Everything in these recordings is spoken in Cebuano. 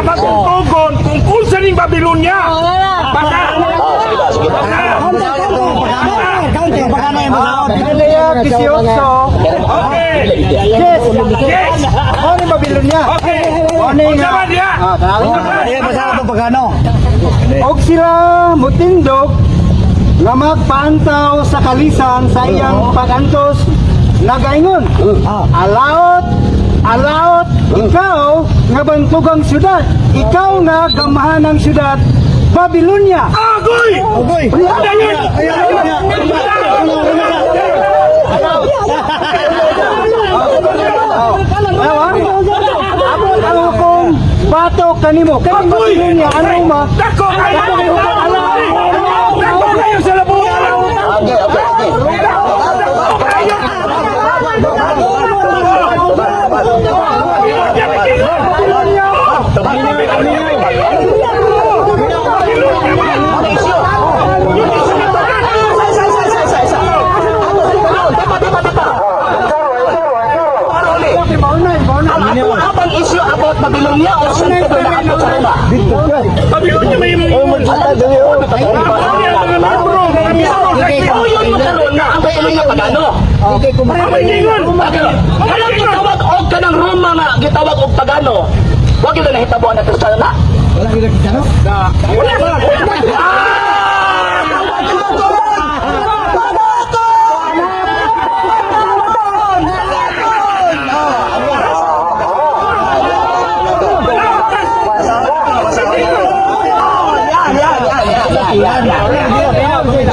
Pagtugon kung unsa ning Babylonia. Basa. Ah, sige ba, sige ba. Biblia 18. Okay. Yes. Yes. Ano yung Babylonia? Okay. Ano Unsa nga? man diha? Og sila mutindog nga magpaantaw sa kalisan sa iyang pagantos nagaingon. Alaot, alaot, ikaw nga bantugang syudad, ikaw nga gamahan ng syudad, Babylonia. Agoy! Agoy! Dayon! Abot ang hukom bato kanimo. Kay Agoy! Babylonia ano ma? Dako kayo! Dako kayo sa labuan! Okay. Dako kayo! Tama, tama, tama. Ano uli? Ang ato abang issue about Babylonia o San Pedro na ato sa Roma? Babylonia may mga mga miyembro, mga miyembro sa Tuyon mo karon na ang Babylonia pagano. Amay ningon! Kanang gitawag og kanang Roma nga gitawag og pagano. Wa gyud na nahitabo ang Kristiyano na. Wala! Ah!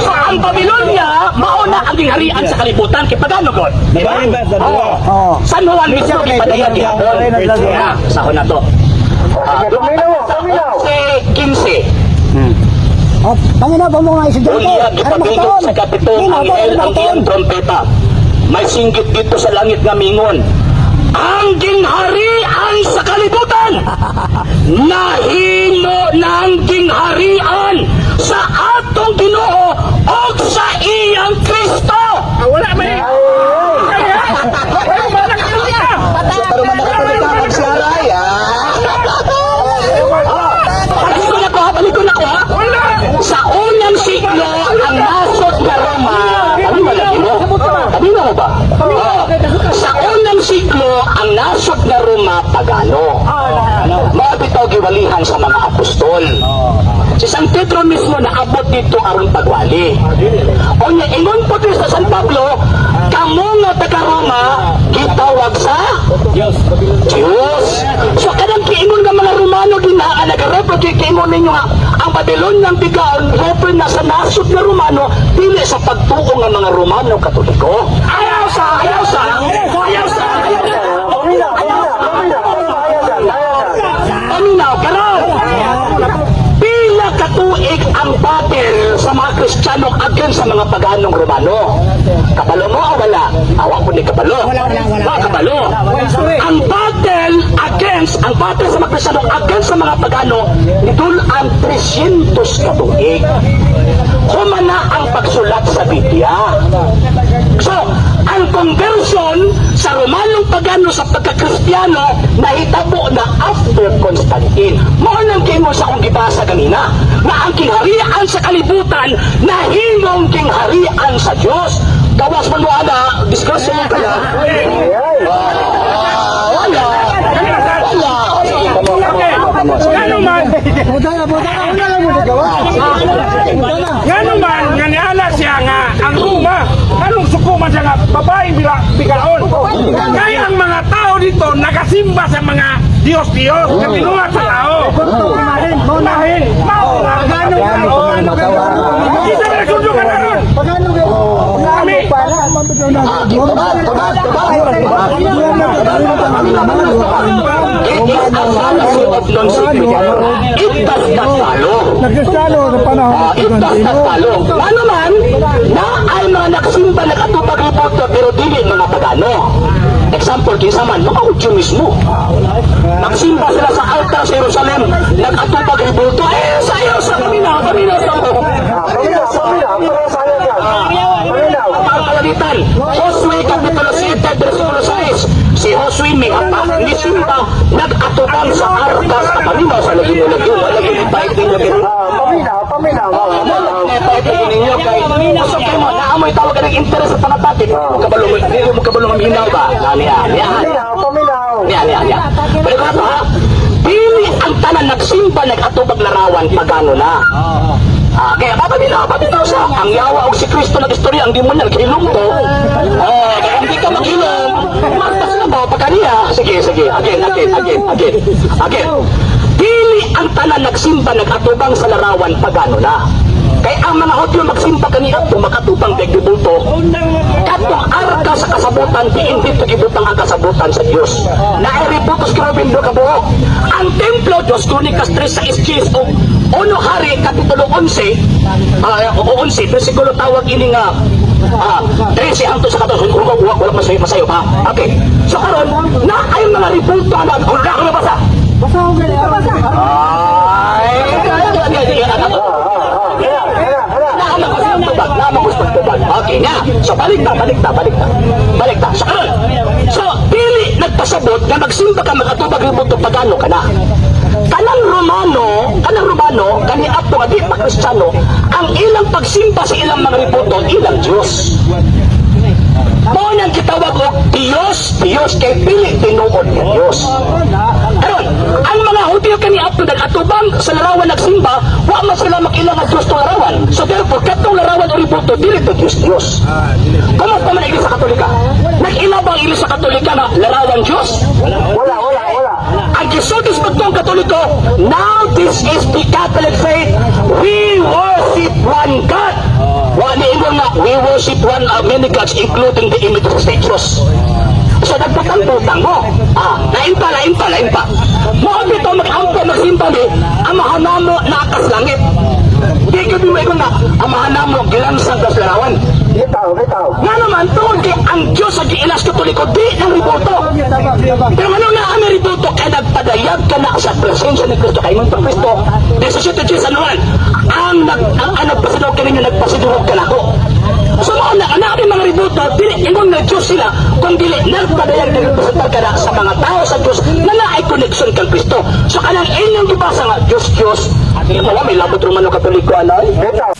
So ang Babylonia mao na ang gingharian sa kalibutan kay pagano god. Di ba? Oo. San Juan mismo gipadayon gihapon. Yeah, sa na to. Ah, sa 15. Panginoon pa mo nga estudyante. Unya gipabigot sa kapitong anghel ang iyang trompeta. May singgit dito sa langit nga mingon. Ang gingharian sa kalibutan nahimo ng gingharian sa atong Ginoo og sa iyang Kristo. Ah, wala may... Kaya! Wala man Balik ko na ko ha, balik ko na ko ha. Wala! Sa unang siglo, ang nasod nga Roma, kami lagi mo? Kami mo ba? Oo. Sa unang siglo, ang nasod nga Roma, pagano. Mao bitaw giwalihan sa mga apostol. Si San Pedro mismo naabot dito aron pagwali. Unya ingon po dito sa San Pablo, kamo nga taga Roma gitawag sa Diyos. So kanang giingon nga mga Romano ginaa nagarefer kay giingon ninyo nga ang Babylonian bigaon refer na sa nasod nga Romano dili sa pagtuo nga mga Romano Katoliko. Ayaw sa, ayaw sa, ayaw sa, ayaw sa. Paminaw karon. Pila ka tuig ang battle sa mga Kristiyano against sa mga paganong Romano? Kabalo mo o wala? Awa ko ni kabalo. Wala, kabalo. Ang battle against, ang battle sa mga Kristiyano against sa mga pagano, nidul-an 300 ka tuig. Humana ang pagsulat sa Biblia. So, ang conversion sa Romanong pagano sa pagkakristiyano nahitabo na after Constantine. Mao nang kingon sa akong gibasa ganina na ang kingharian sa kalibutan nahimong kingharian sa Dios. Gawas man mo ana, discuss mo kaya. Ah, wala. Wala. Sige, kamo, kamo, Okay. kamo. Ngano man, ngano man, nga niala siya nga ang Roma, anong suko man siya nga babaeng bila, bigaon. Kaya ang mga tao dito nagasimba sa mga Diyos-Diyos, na binuhat sa tao. Unahin, mao nga Pagano bigaon. Isa na nagsundo ka na ron. Kami, Tubag, tubag, tubag. It is a fallacy of non sequitur. It does not follow. Nagkastalo sa panahon Ah, it does not follow. Ano man, na ay mga nagsimba nakatupag reporter pero dili mga pagano. Example, kinsa man, mga Hudyo mismo. Nagsimba sila sa altar sa Jerusalem, nag-atupag rebulto. Eh, sa iyo, sa kami na sa mo. Ang kalalitan, Josue Kapitulo 7, versikulo 6. Si Josue mihapa, nisimba, nag-atubang sa arka sa paminaw sa lagi mo lagi, wala lagi pait ninyo kay Paminaw, paminaw. Wala ninyo kay usok kay mo, naamoy tawag ka ng interest sa pangatake, di mo kabalo, di mo kabalo maminaw ba? Niya, niya. Paminaw, paminaw. Niya, niya, niya. Balik ko na to, ha? Dili ang tanan nagsimba, nag-atubag larawan, pagano na. Ah, kaya papaminaw, paminaw sa ang yawa og si Kristo nag-istorya ang demonyo naghilom to. Oh, kaya hindi ka maghilom. Martas na ba pa kaniya? Sige, sige. Again, again, again, again. Again. Dili ang tanan nagsimba nag-atubang sa larawan, pagano na. Kay ang mga Hudyo magsimba kaniadto makatubang kay gibulto. Katong arka sa kasabutan, diin dito gibutang ang kasabutan sa Dios. Naiributos Kerubin do kabuok. Ang templo, Diyos Kronikas 3 sa SGS o Uno Hari, Kapitulo 11, o 11, versikulo tawag ini nga 13 hangtod sa 14, kung wala wala masayo, masayo pa. Okay. So karon na ay mga rebulto na, oh, na ako nabasa. Basa ko ganito, basa. Ay, tubag, na gusto tubag. Okay na. So balik ta, balik ta, balik ta. Balik ta. So karon. So dili nagpasabot nga magsimba ka magatubag rebulto, pagano ka na. Kanang Romano, kani ato nga di pa Kristiyano, ang ilang pagsimba sa ilang mga rebulto, ilang Diyos. Mao nang gitawag og Diyos, Diyos kay pili tinuod nga Diyos. Karon, ang mga Hudyo kani adto nag-atubang sa larawan nagsimba, wa man sila makilala nga Diyos tong larawan. So therefore, katong larawan o rebulto dili to Diyos Diyos. Kumusta man ang Iglesia Katolika? Nag-ila ba ang Iglesia Katolika na larawan Diyos? Wala, wala, wala. Ang gisulti sa pagtuong Katoliko, "Now this is the Catholic faith, we worship one God." Wa ni ingon nga, "We worship one many gods, including the image of statues." So nagpatang-butang mo. Ah, lain pa, lain pa, lain pa. Mao bitaw mag-ampo, magsimba ni, Amahan namo naa kas langit. Di gyud mo ingon nga, Amahan namo gilansang kas larawan. Bitaw, bitaw. Nga naman, tungod kay ang Diyos sa giilas Katoliko, di ng rebulto. Pero ano na ang rebulto? Kaya nagpadayag ka na sa presensya ni Kristo. Kay pa Kristo, 17 Jesus, ano man, ang nagpasidog ka ninyo, nagpasidog ka nako. So mao na, ang aming mga rebulto, dili ingon nga Diyos sila, kung dili nagpadayag na representar ka na sa mga tao sa Diyos na naay connection kang Kristo. So kanang inyong gibasa nga, Diyos, Diyos, wala may labot Romano Katoliko, anay? Bitaw.